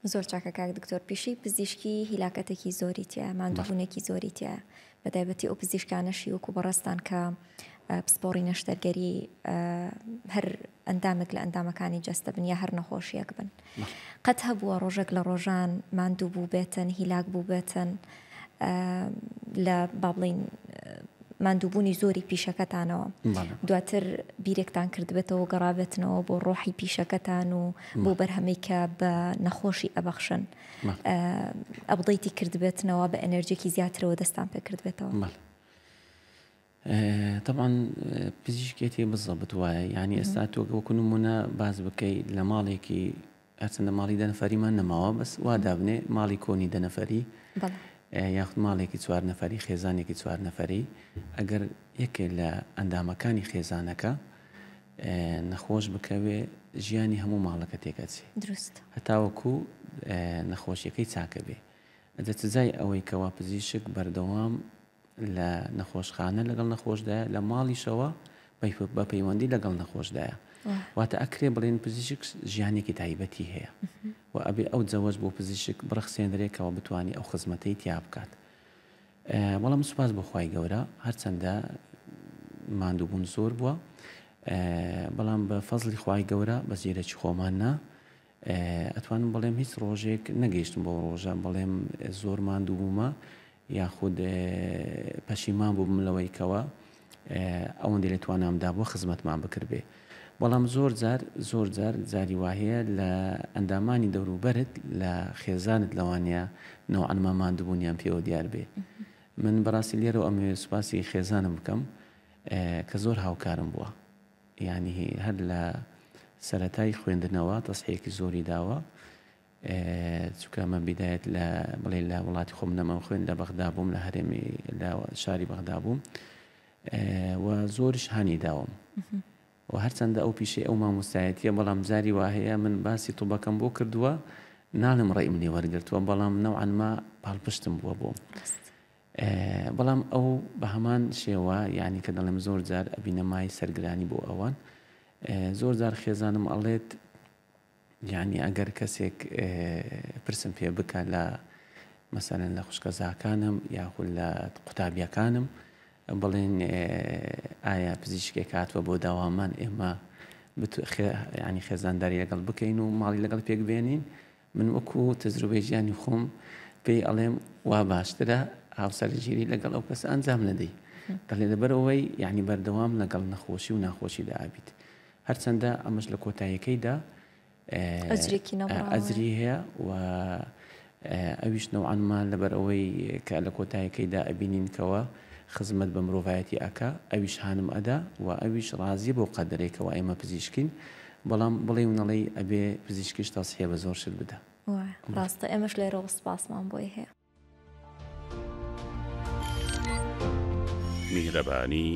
زۆر چاکە کاک دکتۆر پیشەی پزیشکی هیلاکەتێکی زۆری تیایە ماندووبوونێکی زۆری تیایە بەتایبەتی ئەو پزیشکانەشی وەکو بەڕێزتان کە پسپۆڕی نەشتەرگەری هەر ئەندامێک لە ئەندامەکانی جەستە بن یا هەر نەخۆشیەک بن قەت هەبووە ڕۆژێک لە ڕۆژان ماندوو بوو بێتن هیلاک بوو بێتن لە با بڵین ماندووبوونی زۆری پیشەکەتانەوە دواتر بیرێکتان کردبێتەوە گەڕابێتنەوە بۆ ڕۆحی پیشەکەتان و بۆ بەرهەمەی کە بە نەخۆشی ئەبەخشن ئەبدەیتی کردبێتنەوە بە ئەنەرجێکی زیاترەوە دەستان پێ کردبێتەوە. تەبعەن پزیشکێتی بزەبت وایە یعنی ئێستا تۆ وەکو نمونە باس بکەی لە ماڵێکی هەرچەندە ماڵی دە نەفەریمان نەماوە بەس وا دابنێ ماڵی کۆنی دە نەفەری یاخود ماڵێکی چوار نەفەری خێزانێکی چوار نەفەری ئەگەر یەکێ لە ئەندامەکانی خێزانەکە نەخۆش بکەوێ ژیانی هەموو ماڵەکە تێکەچێ دروست هەتاوەکو نەخۆشیەکەی چاکە بێ ئەجە سزای ئەوەی کەوا پزیشک بەردەوام لە نەخۆشخانە لەگەڵ نەخۆشدایە لە ماڵیشەوە بە پەیوەندی لەگەڵ نەخۆشدایە واتە ئەکرێ بڵێن پزیشک ژیانێکی تایبەتی هەیە و ئەبێ ئەو جەوەش بۆ پزیشک بڕەخسێنرێکەوە بتانی ئەو خزمەتەی تیا بکات بەڵام سوپاس بۆ خوای گەورە هەرچەندە ماندووبوون زۆر بووە بەڵام بە فەزلی خوای گەورە بە زیرەکی خۆمان نا ئەتوانم بڵێم هیچ ڕۆژێک نەگەیشتم بەو ڕۆژە بڵێم زۆر ماندوو بوومە یاخود پەشیمان بووبم لەوەی کەوا ئەوەندەی لە توانامدا بووە خزمەتمان بکردبێ بەڵام زۆر جار زۆر جار جاری واهەیە لە ئەندامانی دەوروبەرت لە خێزانت لەوانەیە نەوعەنما ماندووبوونیان پێوە دیار بێ من بەڕاستی لێرەوە ئەمەوێ سوپاسی خێزانم بکەم کە زۆر هاوکارم بووە یانی هەر لە سەرەتای خوێندنەوە تەسحیەکی زۆری داوە چونکە من بیدایەت لە بڵێ لە وڵاتی خۆم نەمام خوێن لە بەغدا بووم لە هەرێمی لە شاری بەغدا بووم و زۆریش هانی داوم و هەرچەندە ئەو پیشەی ئەو مامۆستایەتیە بەڵام جاری وا هەیە من باسی طوبەکەم بۆ کردووە ناڵێم ڕێی منی وەرگرتووە بەڵام نەوعەن ما پاڵپشتم بووە بۆم بەڵام ئەو بە هەمان شێوە یعنی کە دەڵێم زۆر جار ئەبینە مای سەرگرانی بۆ ئەوان زۆر جار خێزانم ئەڵێت یانی ئەگەر کەسێک پرسم پێ بکا لە مەسەلەن لە خوشکەزاکانم یاخود لە قوتابیەکانم بڵێن ئایا پزیشکێک هاتووە بۆ داوامان ئێمە ینی خێزانداری لەگەڵ بکەین و ماڵی لەگەڵ پێک بێنین من وەکو تەجروبەی ژیانی خۆم پێی ئەڵێم وا باشترە هاوسەرگیری لەگەڵ ئەو کەسە ئەنجام نەدەی دەڵێ لەبەرئەوەی یعنی بەردەوام لەگەڵ نەخۆشی و ناخۆشیدا ئەبیت هەرچەندە ئەمەش لە کۆتاییەکەیدا ئەجرێکی نەبڕاوە ئەجری هەیە و ئەویش نەوعەن ما لەبەر ئەوەی کە لە کۆتایەکەیدا ئەبینین کەوە خزمەت بە مرۆڤایەتی ئەکا ئەویش هانم ئەدا و ئەویش ڕازیە بەو قەدەرەی کەوا ئێمە پزیشکین بەڵام بڵێی و نەڵێی ئەبێ پزیشکیش تەزحیە بە زۆر شت بدا. وایە ڕاستە ئێمەش لێرەوە سوپاسمان بۆی هەیە. میهرەبانی،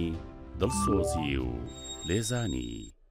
دڵسۆزی و لێزانی.